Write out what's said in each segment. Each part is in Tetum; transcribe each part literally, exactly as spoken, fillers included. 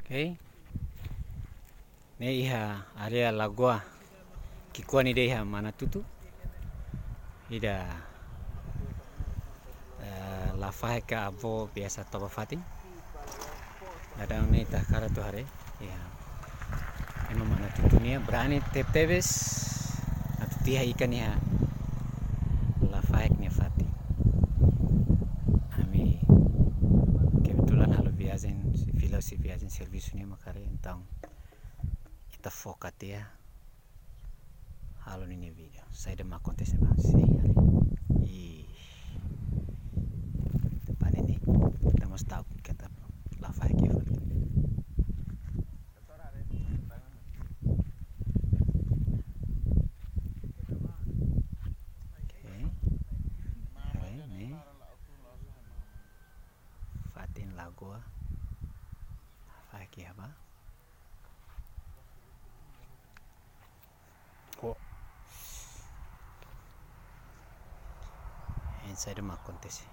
Ok. Ne'e iha área lagoa ki'ikoan ida iha Manatutu. Ida, eh, lafaek ka avó biasa toba fatin. Daudaun ne'e ita hakarak atu haree. Ya. Ema Manatutu nian brani tebetebes atu tiha ikan iha lafaek nia fatin. Ami kebetulan halo viajen, fila husi viajen servisu nian mak haree, entaun ita foka tiha halo ninia vídeo. Saida mak akontese ba? Sei haree. Ih. Pane ne'e. Ita mós ta'uk katak lafaek iha fatin. Ok. Haree ne'e. Fatin lagoa. Lafaek iha ba. Oh. Hein, saida mak akontese?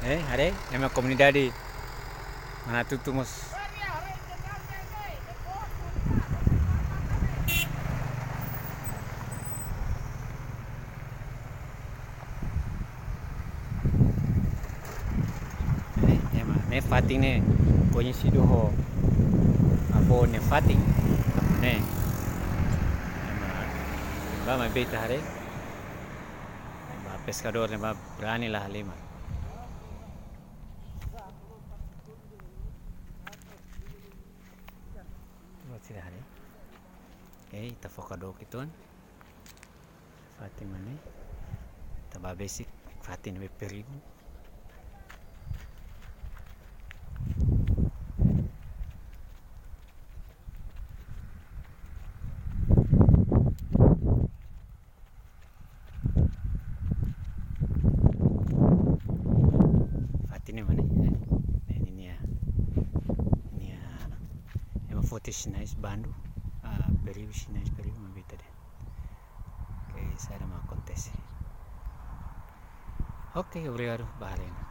Eh, haree, ema komunidade Manatutu mós. Eh, ema, ne'e fatin ne'e koñesidu ho avó nia fatin. Ne'e. Ema, ba maibé ita haree. Ema peskadór ne'e ba brani la halimar. Buat sira haree. Ok, ita foka dook uitoan. Fatin mak ne'e. Ita ba besik fatin ne'ebé perigu. Fatin ne'e mak ne'e, eh, ne'e, ne'e nia, nia, ema foti sinais bandu, ah, perigu, sinais perigu maibé ita dehan. Ok, saida mak akontese? Ok, obrigadu, ba haree ona.